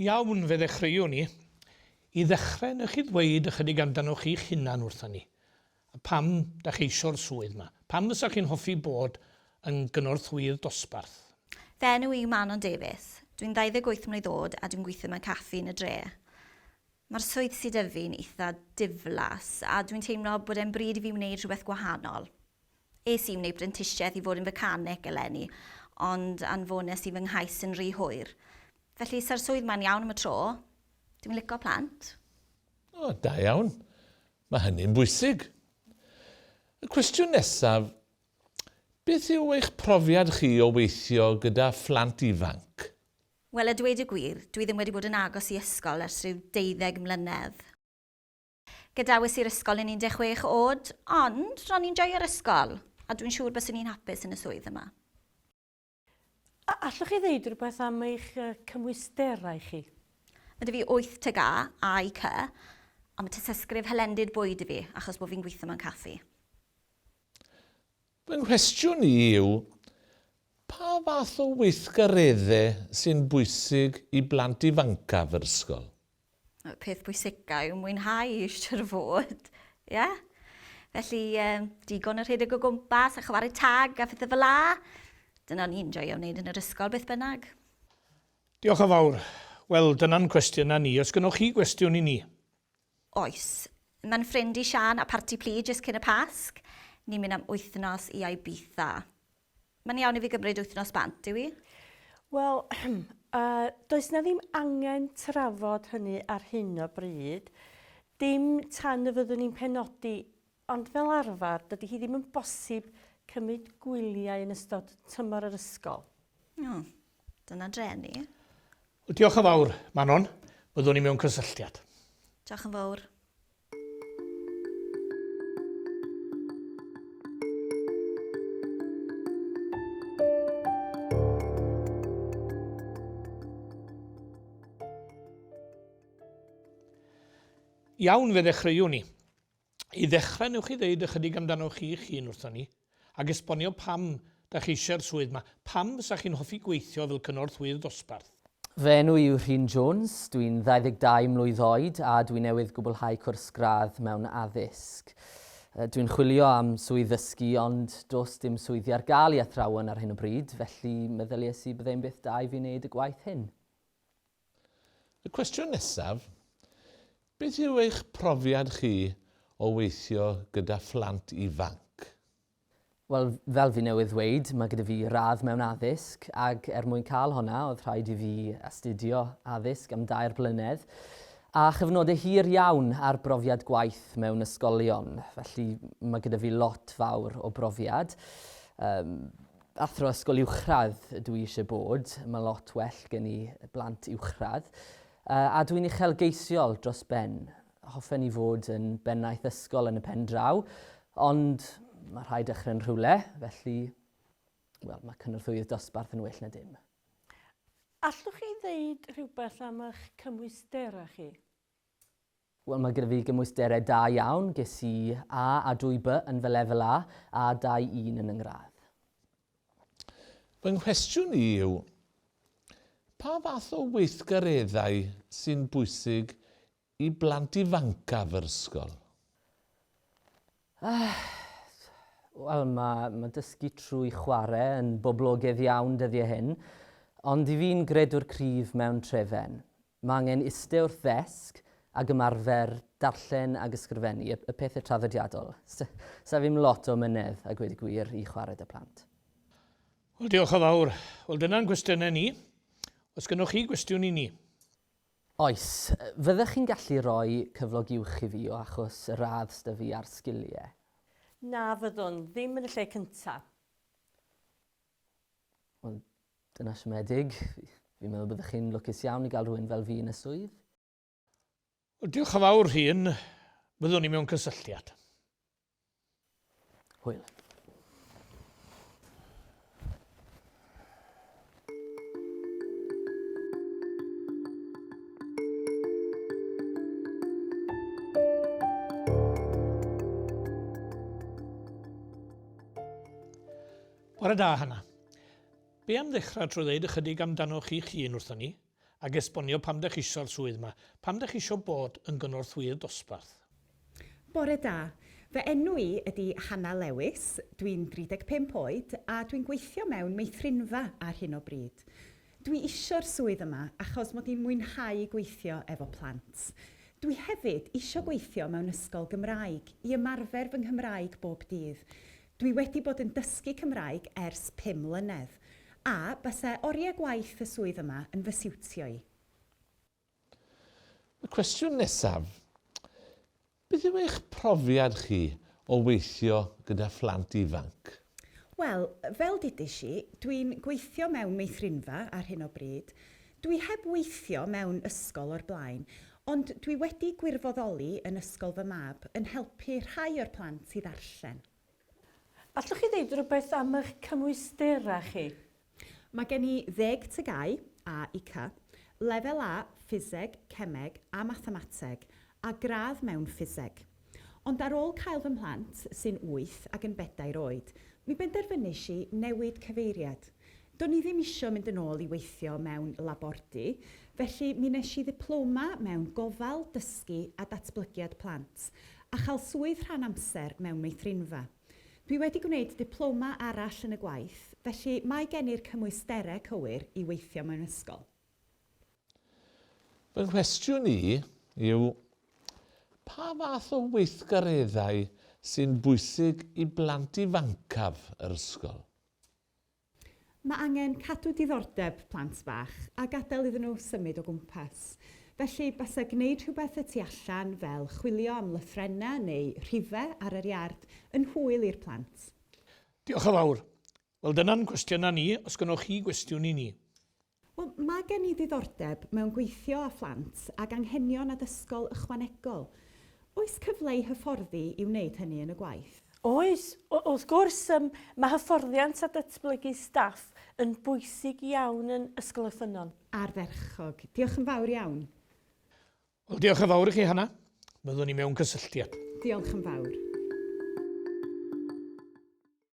Iawn, fe ddechreuwn ni. I ddechrau, newch chi ddweud ychydig amdanoch chi'ch hunan wrthon ni, a pam da chi eisiau'r swydd 'ma? Pam fysa chi'n hoffi bod yn gynorthwyydd dosbarth? Fy enw i yw Manon Davies. Dwi'n 28 mlwydd oed a dwi'n gweithio mewn caffi yn y dre. Mae'r swydd sy 'da fi'n eitha diflas a dwi'n teimlo bod e'n bryd i fi wneud rhywbeth gwahanol. Es i wneud brentisiaeth i fod yn fecanic eleni, ond anfones i fy nghais yn rhy hwyr. Felly, sa'r swydd 'ma'n iawn am y tro. Dwi'n lico plant. O, da iawn. Mae hynny'n bwysig. Y cwestiwn nesaf, beth yw eich profiad chi o weithio gyda phlant ifanc? Wel, a dweud y gwir, dwi ddim wedi bod yn agos i ysgol ers rhyw deuddeg mlynedd. Gadawais i'r ysgol yn 16 oed, ond ro'n i'n joio'r ysgol, a dwi'n siŵr byswn i'n hapus yn y swydd yma. A allwch chi ddeud rhywbeth am eich cymwysterau chi? Mae 'da fi 8 TGA, A i C, a mae tystysgrif hylendid bwyd i fi, achos bod fi'n gweithio mewn caffi. Fy nghwestiwn i yw, pa fath o weithgareddau sy'n bwysig i blant ifancaf yr ysgol? Y peth pwysica yw mwynhau, siŵr o fod. Ie? Yeah? Felly, um, digon o rhedeg o gwmpas a chwarae tag a phethau fel la. Dyna ni'n joio wneud yn yr ysgol beth bynnag. Diolch yn fawr. Wel, dyna'n cwestiynau ni. Os gynnwch chi gwestiwn i ni? Oes. Mae'n ffrind i Siân a parti plu jyst cyn y Pasg. Ni'n mynd am wythnos i Ibiza. Mae'n iawn i fi gymryd wythnos bant, yw i? Wel, uh, does na ddim angen trafod hynny ar hyn o bryd. Dim tan y fyddwn ni'n penodi, ond fel arfer, dydy hi ddim yn bosib cymryd gwyliau yn ystod tymor yr ysgol. O, dyna dreni. Wel, diolch yn fawr, Manon. Byddwn ni mewn cysylltiad. Diolch yn fawr. Iawn, fe ddechreuwn ni. I ddechrau, newch chi ddeud ychydig amdano chi'ch hun wrthon ni, ac esbonio pam da chi eisiau'r swydd 'ma. Pam fysa chi'n hoffi gweithio fel cynorthwyydd dosbarth? Fy enw i yw Rhun Jones, dwi'n 22 mlwydd oed a dwi newydd gwblhau cwrs gradd mewn addysg. Dwi'n chwilio am swydd ddysgu ond does dim swyddi ar gael i athrawon ar hyn o bryd, felly meddyliais i byddai'n beth da i fi wneud y gwaith hyn. Y cwestiwn nesaf, beth yw eich profiad chi o weithio gyda phlant ifanc? Wel, fel fi newydd ddweud, mae gyda fi radd mewn addysg, ac er mwyn cael honna, oedd rhaid i fi astudio addysg am dair blynedd, a chyfnodau hir iawn ar brofiad gwaith mewn ysgolion. Felly mae gyda fi lot fawr o brofiad. Um, Athro ysgol uwchradd ydw i eisiau bod, mae lot well gen i blant uwchradd. A dwi'n uchelgeisiol dros ben. Hoffen i fod yn bennaeth ysgol yn y pen draw, ond mae rhaid dechrau'n rhywle, felly wel, mae cynorthwyydd dosbarth yn well na dim. Allwch chi ddeud rhywbeth am eich cymwysterau chi? Wel, mae gyda fi gymwysterau da iawn. Ges i A a 2B yn fy lefel A, a 2-1 yn 'y ngradd. Fy nghwestiwn i yw, pa fath o weithgareddau sy'n bwysig i blant ifancaf yr ysgol? Wel, mae, mae dysgu trwy chwarae yn boblogaidd iawn dyddiau hyn, ond i fi'n gredwr cryf mewn trefen. Mae angen iste wrth ddesg ag ymarfer darllen ag ysgrifennu, y, y pethau traddodiadol. Sa fi'm lot o mynedd, a gweud y gwir, i chwarae 'da plant. Wel, diolch yn fawr. Wel, dyna'n gwestiynau ni. Oes gynnoch chi gwestiwn i ni? Oes. Fyddech chi'n gallu rhoi cyflog uwch i fi o achos y radd s'da fi a'r sgilie? Na fyddwn, ddim yn y lle cynta. Wel, dyna siomedig. Fi'n meddwl byddech chi'n lwcus iawn i gael rhywun fel fi yn y swydd. Wel, diolch yn fawr, Rhun. Fyddwn ni mewn cysylltiad. Hwyl. Bore da, Hannah. Be am ddechrau trwy ddeud ychydig amdanoch chi'ch hun wrthon ni, ac esbonio pam dych chi isio'r swydd 'ma. Pam dych chi isio bod yn gynorthwyydd dosbarth? Bore da. Fy enw i ydy Hannah Lewis, dwi'n 35 oed a dwi'n gweithio mewn meithrinfa ar hyn o bryd. Dwi isio'r swydd yma achos mod i'n mwynhau gweithio efo plant. Dwi hefyd isio gweithio mewn ysgol Gymraeg i ymarfer fy Nghymraeg bob dydd. Dwi wedi bod yn dysgu Cymraeg ers pum mlynedd, a byse oriau gwaith y swydd yma yn fy siwtio i. Y cwestiwn nesaf, beth yw eich profiad chi o weithio gyda phlant ifanc? Wel, fel dudis i, dwi'n gweithio mewn meithrinfa ar hyn o bryd. Dwi heb weithio mewn ysgol o'r blaen, ond dwi wedi gwirfoddoli yn ysgol fy mab yn helpu rhai o'r plant i ddarllen. Allwch chi ddeud rhywbeth am eich cymwysterau chi? Mae gen i ddeg TGAU, A i C, Lefel A Ffiseg, Cemeg a Mathemateg, a gradd mewn Ffiseg. Ond ar ôl cael fy mhlant, sy'n wyth ac yn bedair oed, mi benderfynish i newid cyfeiriad. Do'n i ddim isio mynd yn ôl i weithio mewn labordy, felly mi nes i ddiploma mewn Gofal, Dysgu a Datblygiad Plant, a chael swydd rhan amser mewn meithrinfa. Dwi wedi gwneud diploma arall yn y gwaith, felly mae gen i'r cymwysterau cywir i weithio mewn ysgol. Fy nghwestiwn i yw, pa fath o weithgareddau sy'n bwysig i blant ifancaf yr ysgol? Mae angen cadw diddordeb plant bach a gadael iddyn nhw symud o gwmpas. Felly, basa gwneud rhywbeth y tu allan fel chwilio am lythrennau neu rhifau ar yr iard yn hwyl i'r plant. Diolch yn fawr. Wel dyna'n cwestiynau ni, os gynnoch chi gwestiwn i ni. Wel, mae gen i ddiddordeb mewn gweithio â phlant ag anghenion addysgol ychwanegol. Oes cyfle i hyfforddi i wneud hynny yn y gwaith? Oes, wrth gwrs, yym, mae hyfforddiant a datblygu staff yn bwysig iawn yn Ysgol y Ffynnon. Ardderchog. Diolch yn fawr iawn. Wel, diolch yn fawr i chi, Hannah. Byddwn ni mewn cysylltiad. Diolch yn fawr.